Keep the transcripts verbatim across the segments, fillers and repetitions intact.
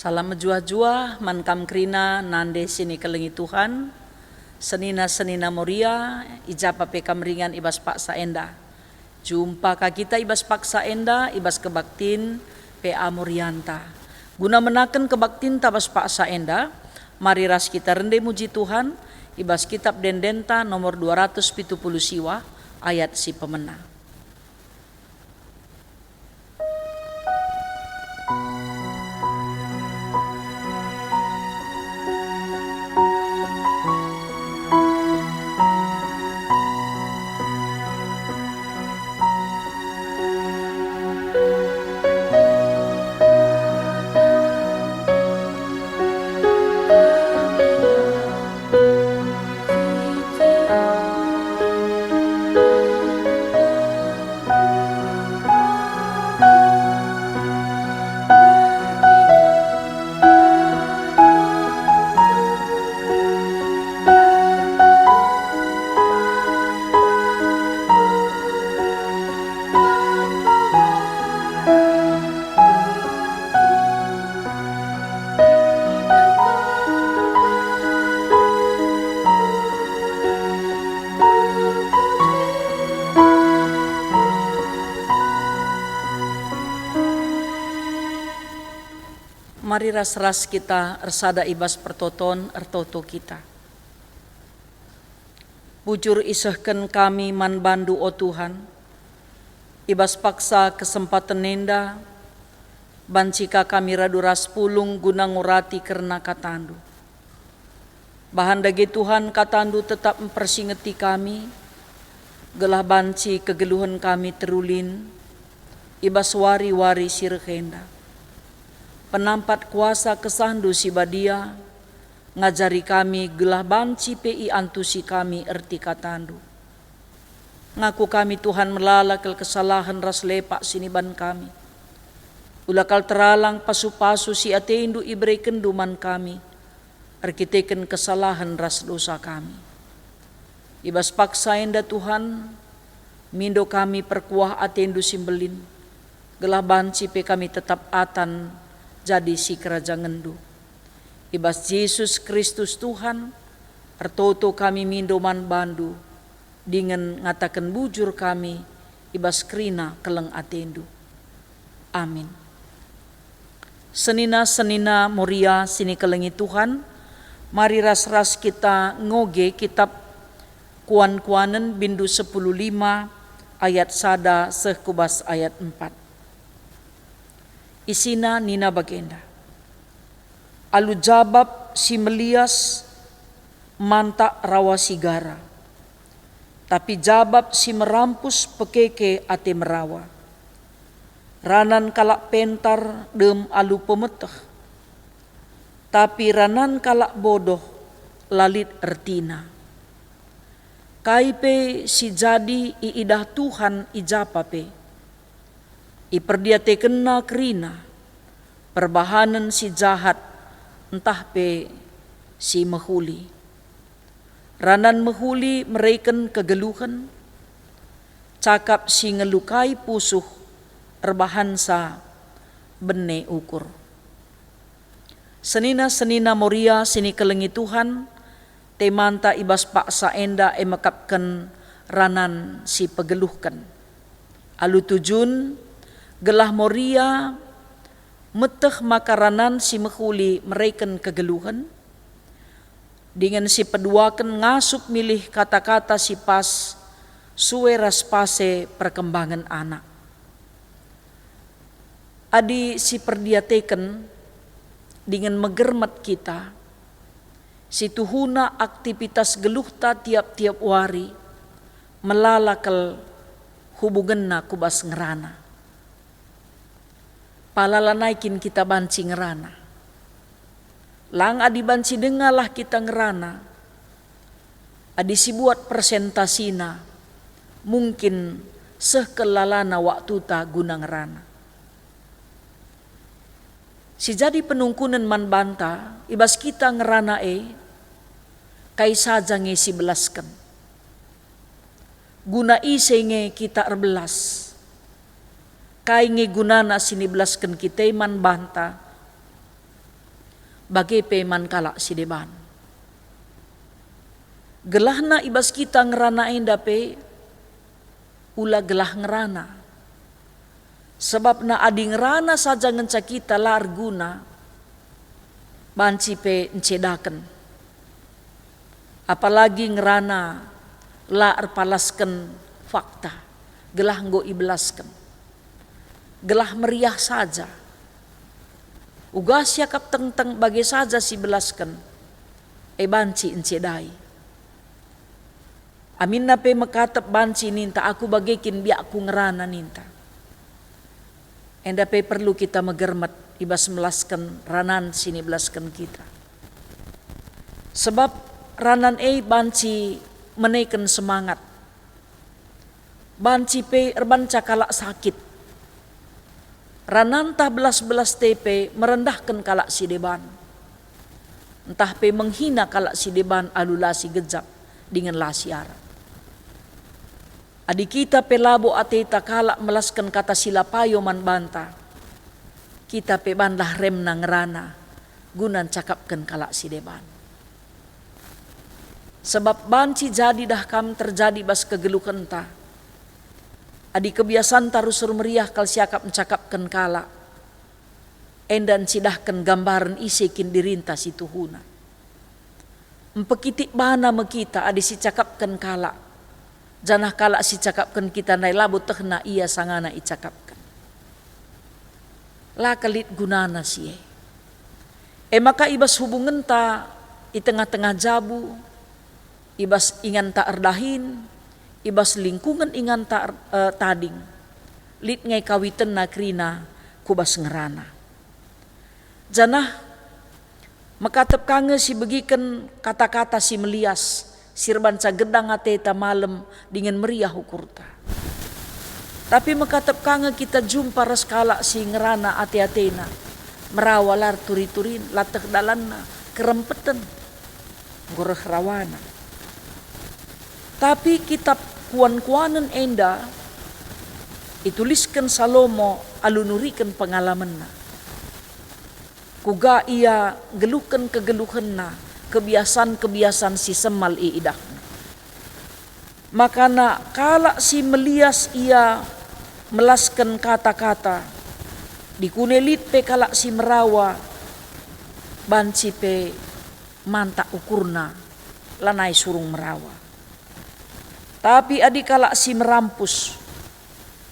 Salam mejuah-juah man kam kerina nande si nikelengi Tuhan, senina-senina Moria, i ja pe kam ringan i bas paksa enda. Jumpa ka kita i bas paksa enda, i bas kebaktin P A Morianta. Guna menaken kebaktinta bas paksa enda, mari ras kita rende muji Tuhan, i bas kitab Ende-endenta nomor dua ratus pitu puluh siwa, ayat si pemena. Mari ras-ras kita ersada i bas pertoton, ertoto kita. Bujur isehken kami man bandu, o Tuhan, i bas paksa kesempaten enda, banci ka kami radu ras pulung guna ngurati kerna katandu. Bahan dage, Tuhan, katandu tetap mpersingeti kami, gelah banci kegeluhen kami terulin i bas wari-wari si reh enda. Penampat kuasa kesahndu si badia, ngajari kami gelah banci pe iantusi kami erti katandu. Ngaku kami, Tuhan, melala kal kesalahen ras lepak si niban kami. Ula kal teralang pasu-pasu si atendu iberekenndu man kami, erkiteken kesalahen ras dosa kami. I bas paksa enda, Tuhan, mindo kami perkuah atendu si mbelin, gelah banci pe kami tetap atan jadi sikerajangendu. I bas Jesus Kristus Tuhan, ertoto kami mindo man bandu, dingen ngataken bujur kami i bas kerina keleng atendu. Amin. Senina-senina Moria si nikelengi Tuhan, mari ras-ras kita ngoge kitab Kuan-kuanen bindu sepuluh lima ayat sada seh ku bas ayat empat. Isina nina bagenda, "Alu jabap si melias mantak rawa sigara, tapi jabap si merampus pekeke ate merawa. Ranan kalak pentar dem alu pemeteh, tapi ranan kalak bodoh la lit ertina. Kai pe si jadi iidah Tuhan i japa pe, iperdiatekenNa kerina perbahanen si jahat ntah pe si mehuli. Ranan mehuli mereken kegeluhen, cakap si ngelukai pusuh erbahansa bene ukur." Senina-senina Moria si nikelengi Tuhan, temanta i bas paksa enda e mekapken ranan si pegeluhken. Alu tujun, gelah Moria meteh maka ranan si mehuli mereken kegeluhen, dingen si peduaken ngasup milih kata-kata si pas sue ras pase perkembangen anak. Adi siperdiateken dingen megermet kita, situhuna aktivitas geluhta tiap-tiap wari melala kal hubungenna ku bas ngerana. Pala lanai kin kita banci ngerana. Lang adi banci dengalah kita ngerana, adi sibuat persentasina, mungkin seh kal lalana waktuta guna ngerana. Si jadi penungkunen man banta, i bas kita ngerana e, kai saja nge sibelasken. Guna ise nge kita erbelas? Kai nge gunana si nibelasken kita e man banta? Bage pe man kalak si deban. Gelahna i bas kita ngerana enda pe ula gelah ngerana. Sebabna adi ngerana saja ngenca kita la erguna, banci pe ncedaken. Apalagi ngerana la erpalasken fakta, gelah enggo ibelasken. Gelah meriah saja. Uga siakap tengteng bage saja sibelasken, e banci encedai. Aminna pe mekatep banci ninta, "Aku bage kin biakku ngerana," ninta. Enda pe perlu kita megermet i bas melasken ranan si nibelasken kita. Sebab ranan e banci meneken semangat. Banci pe erbanca kalak sakit. Ranan ntah belas-belas te pe merendahken kalak si deban. Ntah pe menghina kalak si deban alu la si gejap dingen la si arap. Adi kita pe labo ateta kalak melasken kata si la payo man banta, kita pe banlah remna ngerana guna ncakapken kalak si deban. Sebab banci jadi dah kam terjadi bas kegeluhenta. Adi kebiasanta rusur meriah kal siakap ncakapken kalak, enda ncidahken gambaren ise kin dirinta si tuhuna. Mpekitik bana me kita adi sicakapken kalak, janah kalak sicakapken kita ndai labo tehna ia sangana icakapken. La lit gunana si e. E maka i bas hubungenta i tengah-tengah jabu, i bas inganta erdahin, i bas lingkungen inganta er-, eh, tading, lit nge kawitenna kerina ku bas ngerana. Janah mekatep ka nge sibegiken kata-kata si melias, si erbanca gedang ateta malem dingen meriah ukurta. Tapi mekatep ka nge kita jumpa ras kalak si ngerana ate-atena, merawa la erturi-turin, la teh dalanna, kerempeten, enggo reh rawana. Tapi kitab Kuan-kuanen enda itulisken Salomo alu nuriken pengalamenna. Kuga ia nggeluhken kegeluhenna, kebiasan-kebiasan si semal iidahna. Makana kalak si melias ia melasken kata-kata, dikune lit pe kalak si merawa, banci pe mantak ukurna, lanai surung merawa. Tapi adi kalak si merampus,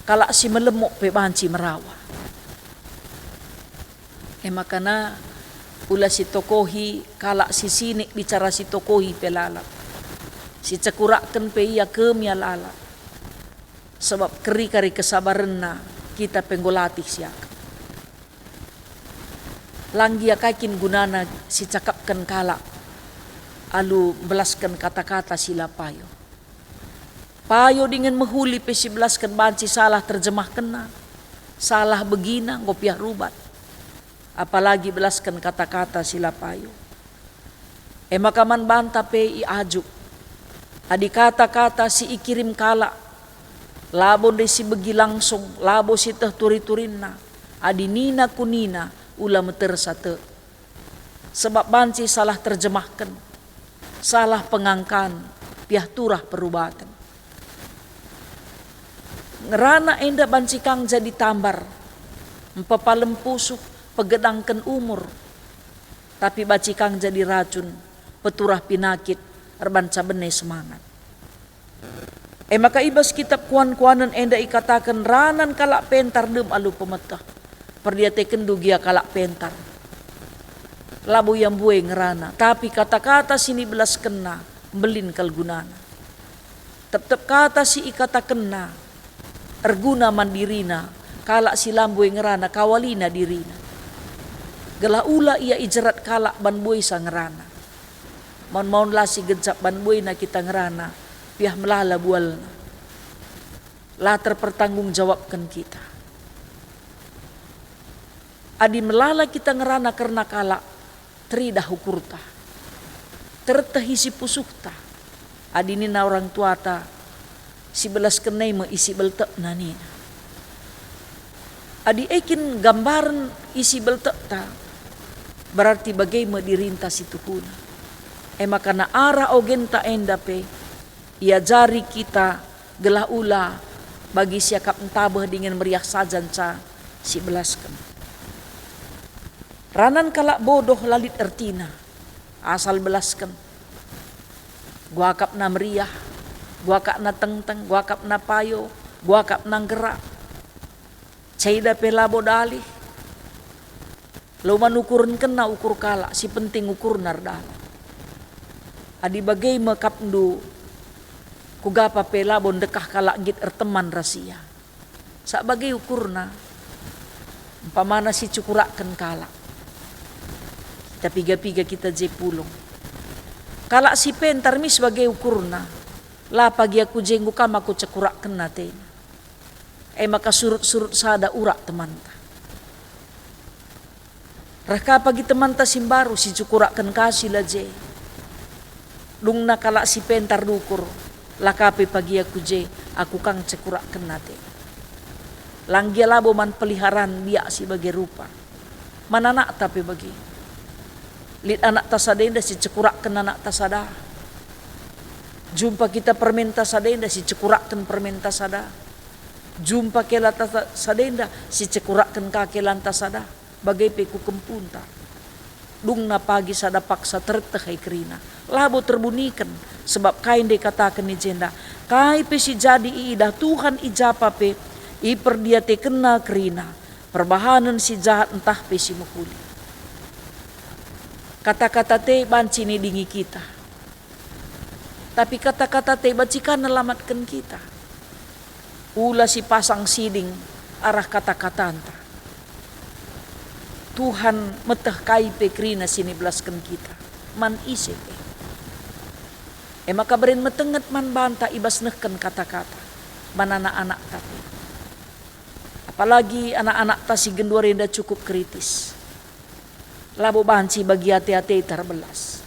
kalak si melemuk pe banci merawa. E makana ula sitokohi kalak si sinik bicara sitokohi pe lalap. Sicekurakken pe ia kemia lalap. Sebab keri kari kesabarenna kita pe enggo latih siakap. Langgia kai kin gunana sicakapken kalak alu mbelasken kata-kata si la payo. Payo dingen mehuli pe sibelasken banci salah terjemahkenna, salah begina, enggo piah rubat. Apalagi belasken kata-kata si la payo. E maka man banta pe iajuk, adi kata-kata si ikirim kalak, labo ndai sibegi langsung, labo sieteh turi-turinna, adi nina kunina, ula metersa tek. Sebab banci salah terjemahken, salah pengangkan, piah turah perubaten. Ngerana enda banci kang jadi tambar, mpepalem pusuh, pegedangken umur, tapi banci kang jadi racun, peturah pinakit, erbanca bene semangat. E maka i bas kitab Kuan-kuanen enda ikataken ranan kalak pentar dem alu pemeteh. Perdiatekenndu gia kalak pentar. Labo ia mbue ngerana, tapi kata-kata si nibelaskenna mbelin kal gunana. Tep-tep kata si ikatakenna erguna man dirina, kalak si la mbue ngerana kawalina dirina. Gelah ula ia ijerat kalak ban buesa ngerana. Maun-maun la si gejap ban buena kita ngerana, piah melala bualna. La terpertanggungjawabken kita. Adi melala kita ngerana kerna kalak, teridah ukurta. Terteh isi pusuhta. Adi nina orang tuata, "Sibelasken e me isi beltekna," nina. Adi e kin gambaren isi beltekta, Berarti bage me dirinta si tuhuna. E maka na arah ogenta enda pe iajari kita gelah ula bagi siakap ntabeh dingen meriah saja nca sibelasken. Ranan kalak bodoh la lit ertina, asal belasken. Guakapna meriah, guakapna tengteng, guakapna payo, guakapna nggerak. Ceda pe labo dalih. Lo man ukurenkenna ukur kalak, si penting ukurna erdalan. Adi bage me kapndu, kuga pa pe labo ndekah kalak nggit erteman ras ia. Sak bage ukurna, umpamana si cekurakken kalak. Kita piga-piga kita je pulung. Kalak si pentar mis bage ukurna, la pagi aku je enggo kam aku cekurakkenna atena. E maka surut-surut sada urak temanta. Reh ka pagi temanta si mbaru si cekurakken ka si la je. Dungna kalak si pentar dukur, la ka pe pagi aku je, aku kang cekurakken ate. Lang gia labo man peliharan biak si bage rupa. Man anakta pe bage. Lit anakta sada enda si cekurakken anakta sada. Jumpa kita permenta sada enda si cekurakken permenta sada. Jumpa kelanta sa-, sada enda si cekurakken ka kelanta sada. Bage pe ku kempunta. Dungna pagi sada paksa tereteh ai kerina. Labo terbuniken, sebab kai nde kataken i jenda, kai pe si jadi iidah Tuhan i japa pe, iperdiatekenna kerina, perbahanen si jahat ntah pe si mehuli. Kata-kata te banci nidingi kita. Tapi kata-kata te banci ka nelamatken kita. Ula sipasang siding arah kata-katanta. Tuhan meteh kai pe kerina si nibelasken kita, man ise pe. E maka beren metenget man banta i bas nehken kata-kata, man anak-anakta pe. Apalagi anak-anakta si genduari enda cukup kritis. Labo banci bagi ate-ateta erbelas.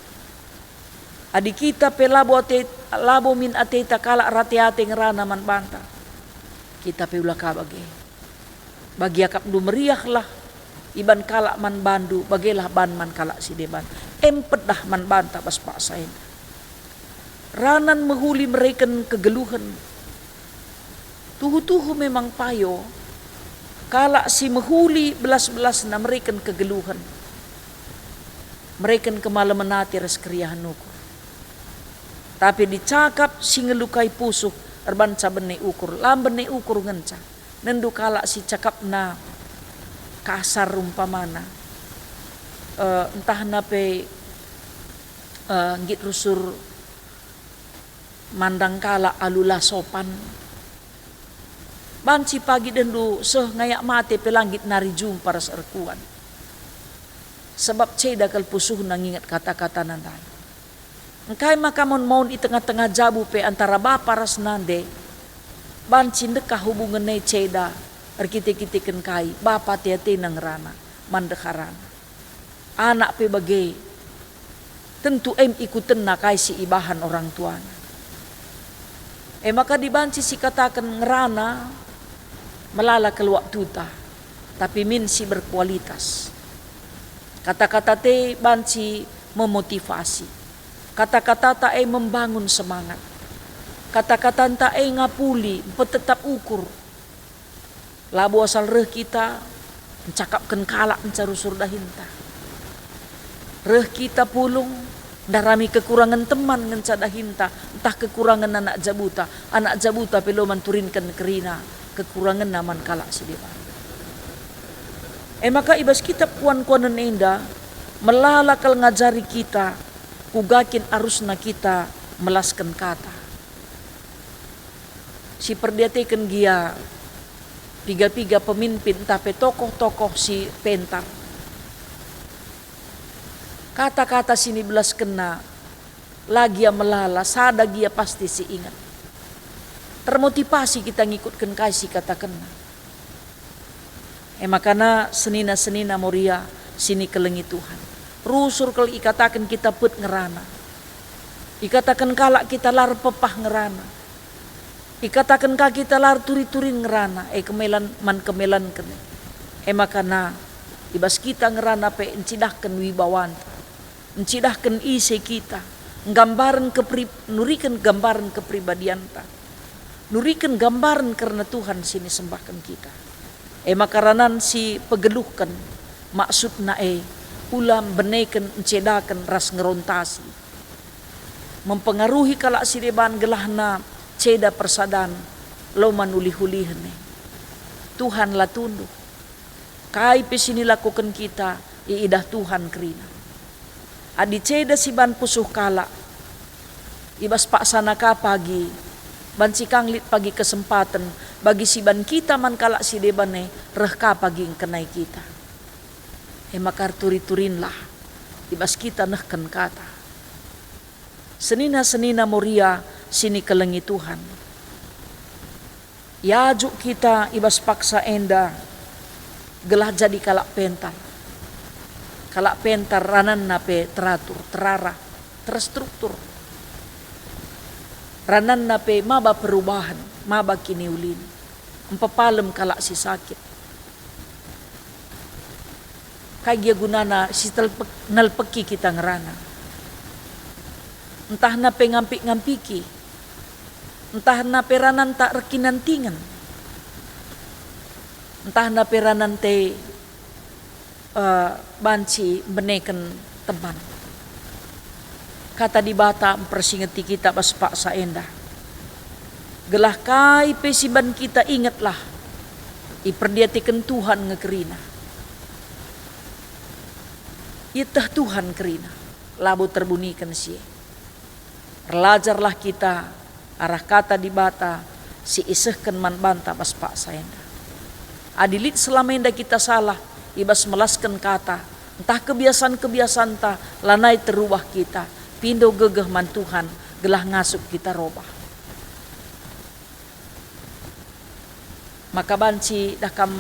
Adi kita pe labo ate, labo min ateta kalak rate-ate ngerana man banta, kita pe ula ka bage. Bagi akapndu meriahlah iban kalak man bandu, bagelah ban man kalak si deban. Empedah man banta bas paksa enda. Ranan mehuli mereken kegeluhen. Tuhu-tuhu memang payo, kalak si mehuli belas-belasna mereken kegeluhen, mereken kemalemen ate ras keriahen ukur. Tapi dicakap si ngelukai pusuh erbanca bene ukur, la bene ukur ngenca. Nendu kalak si cakapna kasar umpamana, eh, ntahna pe, eh, nggit rusur mandang kalak alu la sopan. Banci pagi dehndu seh ngayak mate pe la nggit nari jumpa ras erkuan. Sebab ceda kal pusuhna nginget kata-katana ndai. Engkai maka maun-maun i tengah-tengah jabu pe antara bapa ras nande? Banci ndekah hubungen e ceda erkite-kiteken kai, bapa ate-atena ngerana man ndeharana. Anak pe bage, tentu em ikutenna kai si ibahan orang tuana. E maka dibanci sikataken ngerana melala kal waktuta, tapi min si berkualitas. Kata-kata te banci memotivasi. Kata-katata e membangun semangat. Kata-katanta e ngapuli, mpetetap ukur. Labo asal reh kita ncakapken kalak ngenca rusur dahinta. Reh kita pulung, ndarami kekurangen teman ngenca dahinta, ntah kekurangen anak jabuta, anak jabuta pe lo man turinken kerina kekurangenna man kalak si deban. E maka i bas kitab Kuan-kuanen enda melala kal ngajari kita kuga kin arusna kita melasken kata. Siperdiateken gia piga-piga pemimpin ntah pe tokoh-tokoh si pentar. Kata-kata si nibelaskenna la gia melala, sada gia pasti si inget. Termotivasi kita ngikutken kai si ikatakenna. E makana senina-senina Moria si nikelengi Tuhan, rusur kal ikataken kita pet ngerana. Ikataken kalak kita la erpepah ngerana. Ikataken ka kita la erturi-turin ngerana, e kemelan man kemelanken. E makana I bas kita ngerana pe ncidahken wibawanta, ncidahken ise kita, nggambaren kepri-, nuriken gambaren kepribadianta, nuriken gambaren kerna Tuhan si nisembahken kita. E maka ranan si pegeluhken, maksudna e, ula mbeneken, ncedaken ras ngerontasi. Mempengaruhi kalak si deban gelahna ceda persadan, lo man ulih-ulihen e. Tuhan la tunduh. Kai pe si nilakoken kita, iidah Tuhan kerina. Adi ceda si ban pusuh kalak, i bas paksana ka pagi, banci ka lit pagi kesempaten bagi si ban kita man kalak si deban e, reh ka pagi ngkenai kita. E maka erturi-turinlah i bas kita nehken kata. Senina-senina Moria si nikelengi Tuhan. Iajuk kita i bas paksa enda gelah jadi kalak pentar. Kalak pentar rananna pe teratur, terarah, terstruktur. Rananna pe maba perubahen, maba kiniulin. Mpepalem kalak si sakit. Kai gia gunana si telpek-, nelpeki kita ngerana? Ntahna pe ngampik-ngampiki, ntahna pe rananta erkinantingen, ntahna pe rananta, eh, banci mbeneken teman. Kata Dibata mpersingeti kita bas paksa enda, gelah kai pe si ban kita ingetlah, iperdiateken Tuhan nge kerina. Ieteh Tuhan kerina, labo terbuniken si e. Erlajarlah kita arah Kata Dibata si isehken man banta bas paksa enda. Adi lit selama enda kita salah i bas melasken kata, ntah kebiasan-kebiasanta, lanai terubah kita, pindo gegeh man Tuhan gelah ngasup kita robah. Maka banci dah kam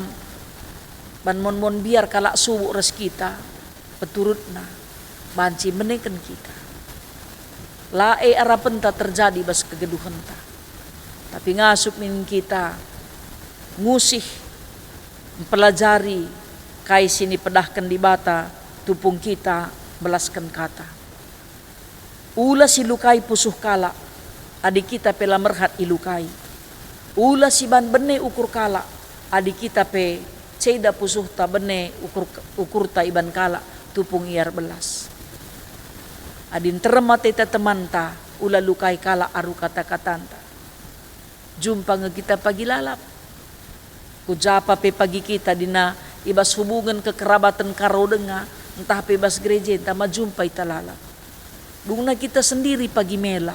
ban mon-mon mbiar kalak subuk ras kita, peturutna banci mbeneken kita. La e arapenta terjadi bas kegeluhenta, tapi ngasup min kita ngusih, mpelajari kai si nipedahken Dibata tupung kita melasken kata. Ula si lukai pusuh kalak, adi kita pe la merhat ilukai. Ula si ban bene ukur kalak, adi kita pe ceda pusuhta bene ukur, ukurta iban kalak, tupung ia erbelas. Adi nterem ateta temanta, ula lukai kalak aru kata-katanta. Jumpa nge kita pagi lalap. Ku japa pe pagi kita dina i bas hubungen kekerabaten karo denga, ntah pe bas gerejenta, ma jumpa ita lalap. Dungna kita sendiri pagi mela,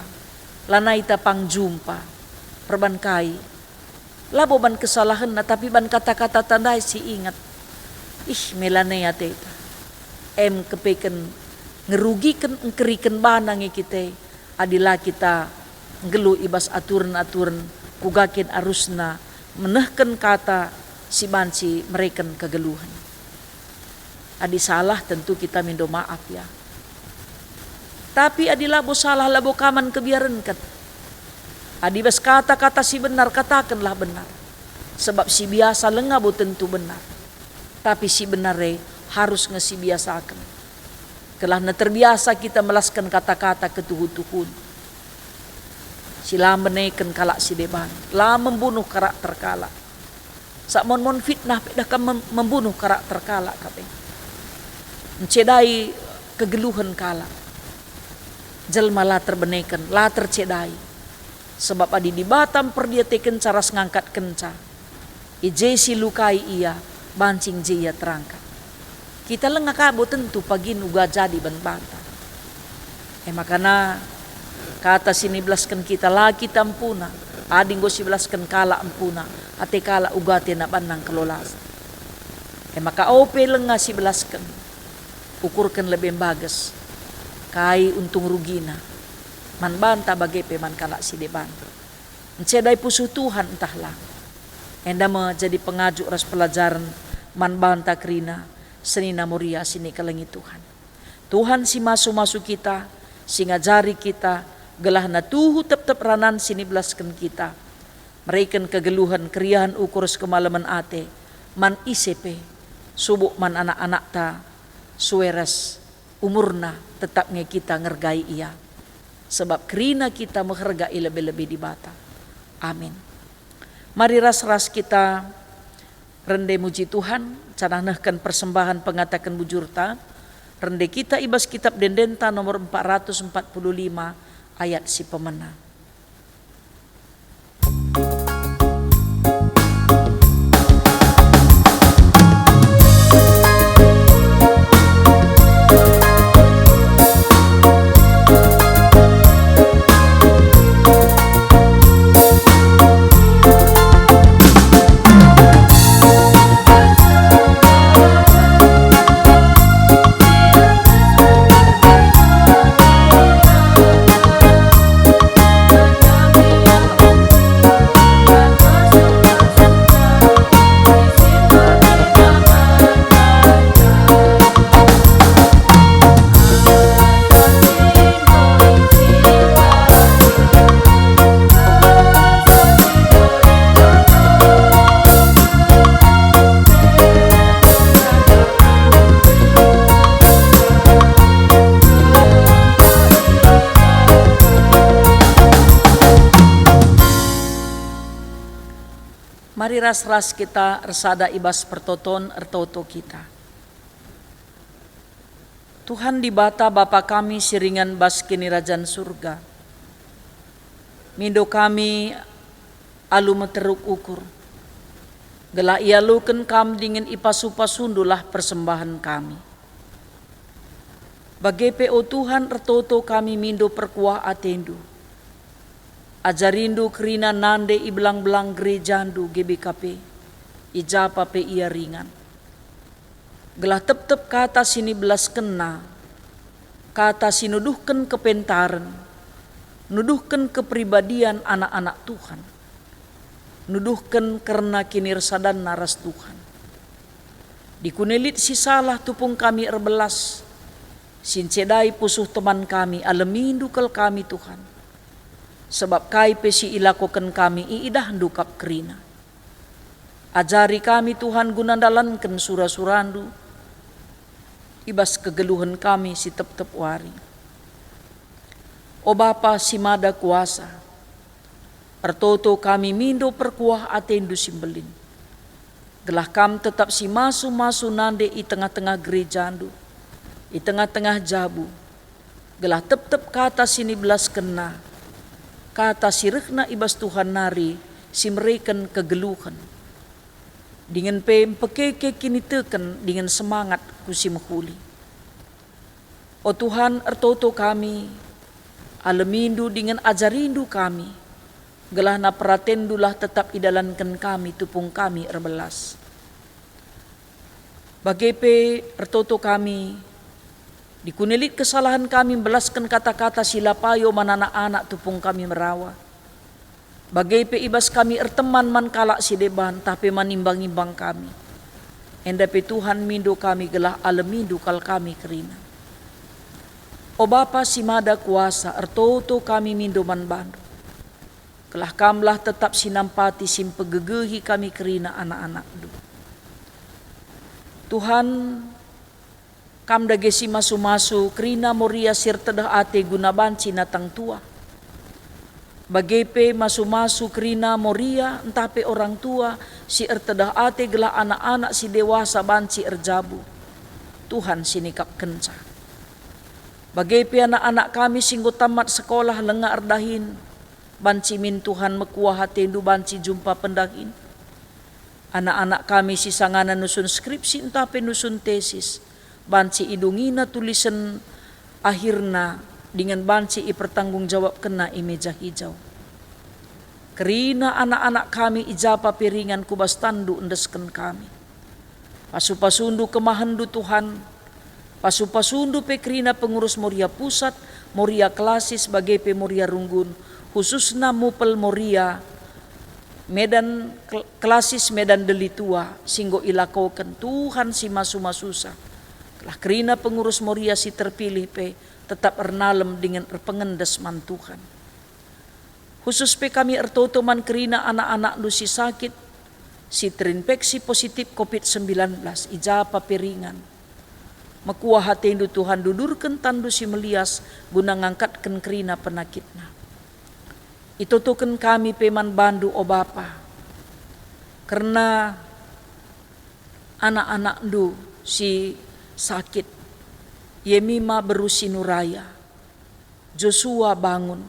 lanai ita pang jumpa. Perban kai? Labo ban kesalahenna, tapi ban kata-katata ndai si inget. Ih, mela ne ateta. Em kepeken ngerugiken, engkeriken bana nge kita e. Adi la kita nggeluh i bas aturen-aturen, kuga kin arusna menehken kata si banci mereken kegeluhen. Adi salah, tentu kita mindo maaf, ya. Tapi adi labo salah, labo ka man kebiarenken. Adi bas kata-kata si benar, katakenlah benar. Sebab si biasa lenga bo tentu benar. Tapi si benar e harus nge sibiasaken. Kelahna terbiasa kita melasken kata-kata ketuhu-tuhun si la mbeneken kalak si deban, la membunuh karakter kalak. Sak mon-mon fitnah pe dah kam mem-, membunuh karakter kalak ka pe. Ncedai kegeluhen kalak. Jelma la terbeneken, la tercedai. Sebab adi Dibata mperdiatekenca ras ngangkatkenca, i je si lukai ia, banci i je ia terangkat. Kita lenga ka bo tentu pagin uga jadi ban banta. E makana, kata si nibelasken kita la kita empuna, adi enggo sibelasken kalak empuna, ate kalak uga atena banna ngkelolasa. E maka ope lenga sibelasken, ukurken lebe mbages, kai untung rugina, man banta bage pe man kalak si deban. Ncedai pusuh Tuhan ntah lang. Enda me jadi pengajuk ras pelajaren man banta kerina, senina Moria si nikelengi Tuhan. Tuhan si masu-masu kita, si ngajari kita, gelahna tuhu tep-tep ranan si nibelasken kita, mereken kegeluhen, keriahen ukur ras kemalemen ate, man ise pe, Subuk man anak-anakta, sue ras umurna, tetap nge kita ngergai ia, sebab kerina kita meherga i lebe-lebe Dibata. Amin. Mari ras-ras kita rende muji Tuhan, janah nehken persembahen pengataken bujurta, rende kita i bas Kitab Ende-Endenta nomor empat ratus empat puluh lima, ayat si pemena. Mari ras-ras kita ersada i bas pertoton, ertoto kita. Tuhan Dibata, Bapa kami si ringan bas Kinirajan Surga, mindo kami alu meteruk ukur, gelah ialoken Kam dingen ipasu-pasundulah persembahen kami. Bage pe, o Tuhan, ertoto kami mindo perkuah ateNdu. Ajarindu kerina nande i belang-belang gerejaNdu G B K P, i ja pa pe ia ringan. Gelah tep-tep kata si nibelaskenna, kata si nuduhken kepentaren, nuduhken kepribadian anak-anak Tuhan, nuduhken kerna kinirsadanna ras Tuhan. Dikune lit si salah tupung kami erbelas, si ncedai pusuh teman kami, alemindu kal kami, Tuhan. Sebab kai pe si ilakoken kami, iidahndu kap kerina. Ajari kami, Tuhan, guna ndalanken sura-surandu i bas kegeluhen kami si tep-tep wari. O Bapa si Mada Kuasa, ertoto kami mindo perkuah atendu si mbelin, gelah Kam tetap si masu-masu nande i tengah-tengah gerejandu, i tengah-tengah jabu, gelah tep-tep kata si nibelaskenna, kata si rehna i bas Tuhan nari si mereken kegeluhen, dingen pe mpekeke kiniteken dingen semangat ku si mehuli. O Tuhan, ertoto kami, alemindu dingen ajarindu kami, gelahna peratendulah tetap idalanken kami tupung kami erbelas. Bage pe ertoto kami, dikune lit kesalahen kami mbelasken kata-kata si la payo man anak-anak tupung kami merawa. Bage pe i bas kami erteman man kalak si deban, tah pe man imbang-imbang kami. Enda pe Tuhan, mindo kami gelah alemindu kal kami kerina. O Bapa si Mada Kuasa, ertoto kami mindo man bandu, gelah Kamlah tetap si nampati si mpegegehi kami kerina anak-anakndu. Tuhan, Kam dage si masu-masu kerina Moria si ertedeh ate guna banci natang tua. Bage pe masu-masu kerina Moria ntah pe orang tua si ertedeh ate gelah anak-anak si dewasa banci erjabu. Tuhan si nikapkenca. Bage pe anak-anak kami si enggo tamat sekolah langa erdahin, banci min Tuhan mekuah atendu banci jumpa pendahin. Anak-anak kami si sangana nusun skripsi ntah pe nusun tesis, banci idungina tulisen akhirna dingen banci ipertanggungjawabkenna i meja hijau. Kerina anak-anak kami i ja pa pe ringan ku bas tanNdu endesken kami. Pasu-pasuNdu kemahenNdu, Tuhan, pasu-pasuNdu pe kerina pengurus Moria Pusat, Moria Klasis, bage pe Moria Runggun, khususna mupel Moria Medan Kl-, Klasis Medan Delitua si enggo ilakoken Tuhan si masu-masusa, gelah kerina pengurus Moria si terpilih pe tetap ernalem dingen erpengendes man Tuhan. Khusus pe kami ertoto man kerina anak-anakNdu si sakit, si terinfeksi positif covid sembilan belas, i ja pe ringan. Mekuah atendu Tuhan, dudurken tanNdu si melias guna ngangkatken kerina penakitna. Itotoken kami pe man banNdu, o Bapa, kerna anak-anakNdu si sakit, Yemima beru si Nuraya, Josua Bangun,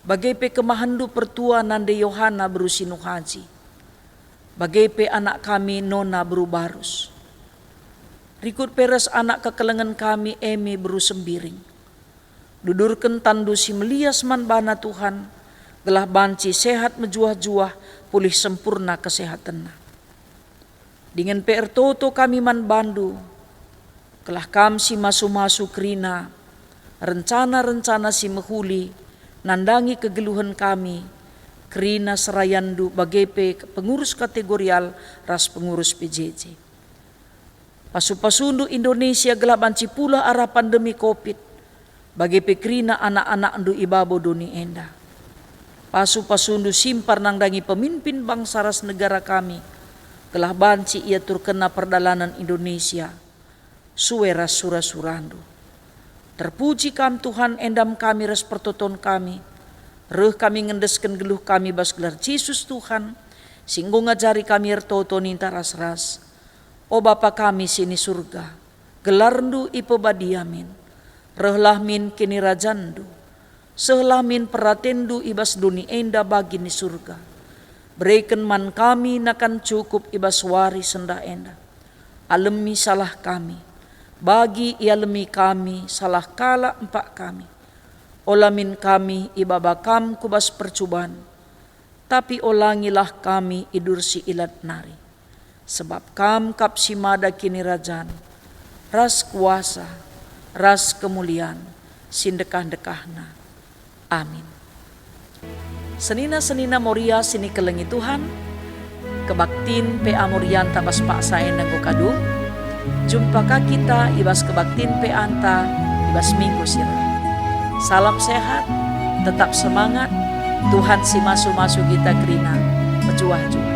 bage pe kemahenNdu pertua nande Yohana beru si Nuhaji, bage pe anak kami Nona beru Barus. Rikut pe ras anak kekelengen kami Emi beru Sembiring. Dudurken tanNdu si melias man bana, Tuhan, gelah banci sehat mejuah-juah, pulih sempurna kesehatenna. Dingen pe ertoto kami man banNdu, gelah Kam si masu-masu kerina rencana-rencana si mehuli nandangi kegeluhen kami, kerina serayanNdu bage pe pengurus kategorial ras pengurus P J J. Pasu-pasuNdu Indonesia gelah banci pulah arah pandemi covid, bage pe kerina anak-anakNdu i babo doni enda. Pasu-pasuNdu simpar nandangi pemimpin bangsa ras negara kami, gelah banci iaturkenna perdalanen Indonesia sue ras sura-suraNdu. Terpuji Kam, Tuhan, endam kami ras pertoton kami. Reh kami ngendesken geluh kami bas gelar Jesus, Tuhan, si enggo ngajari kami ertoto ninta ras-ras. O Bapa kami si ni Surga, gelarNdu ipebadia min. Rehlah min kinirajanNdu. Sehlah min peratenNdu i bas doni enda bagi ni Surga. Bereken man kami nakan cukup i bas wari sendah enda. Alemi salah kami, bagi ialemi kami salah kalak empak kami. Ola min kami ibaba Kam ku bas percuban, tapi olangilah kami idur si ilat nari. Sebab Kam kap si mada kinirajan, ras kuasa, ras kemulian, si ndekah-ndekahna. Amin. Senina-senina Moria si nikelengi Tuhan, kebaktin P A Morianta bas paksa enda enggo kadung. Jumpa ka kita i bas kebaktin P A-nta i bas minggu si reh. Salam sehat, tetap semangat, Tuhan si masu-masu kita kerina mejuah-juah.